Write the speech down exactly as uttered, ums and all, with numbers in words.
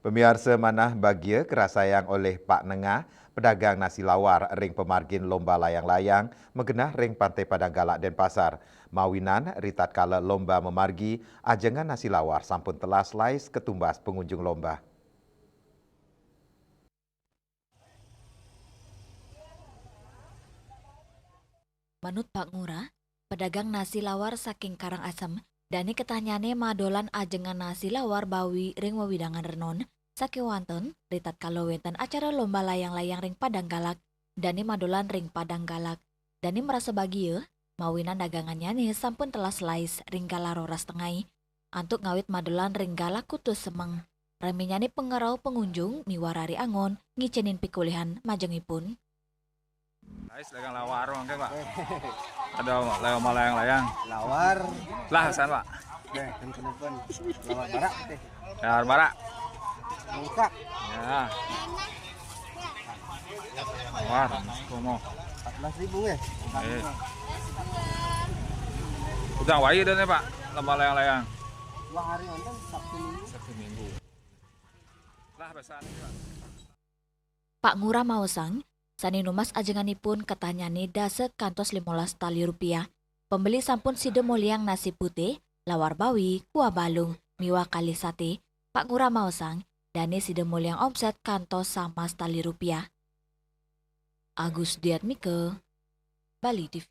Pamiarsa, manah bagia karasayang olih Pak Nengah, pedagang nasi lawar ring pamargin Lomba Layang-Layang, magenah ring Pantai Padang Galak, Denpasar. Mawinan, ritatkala lomba mamargi, ajengan nasi lawar sampun telas lais katumbas pangunjung lomba. Manut Pak Ngurah, pedagang nasi lawar saking Karangasem, dane ketahnnyane madolan ajengan nasi lawar bawi ring wewidangan renon, sakewanten ritatkala wenten acara Lomba Layang-Layang ring Padang Galak, dane madolan ring Padang Galak. Dane marasa bagia, mawinan dagangannyane sampun telas lais ring galah roras tengai, antuk ngawit madolan ring galah kutus semeng. Raminyane pangrauh pangunjung miwah rari angon ngicenin pikulihan majengipun. Lais dagang lawar mangke, Pak. Ada lewat Lomba Layang-Layang. Lawar. Lah, san, Pak. Deh, kan kedepan. Lawar barak teh. Lawar barak. Lengkap. Ya. Lawar, komo. Empat belas ribu ya. Eh. Udah wai deh, Pak. Lomba Layang-Layang. Dua hari nonton, Sabtu Minggu. Sabtu Minggu. Lah, pesan, Pak. Pak Ngurah maosang, sane numbas ajenganipun ketahnnyane dasa kantos limolas tali rupiah. Pembeli sampun sida moliang nasi putih, lawar bawi, kuah balung, miwah kalih sate. Pak Ngurah maosang, dane sida moliang omset kantos samas tali rupiah. Agus Diatmika, Bali T V.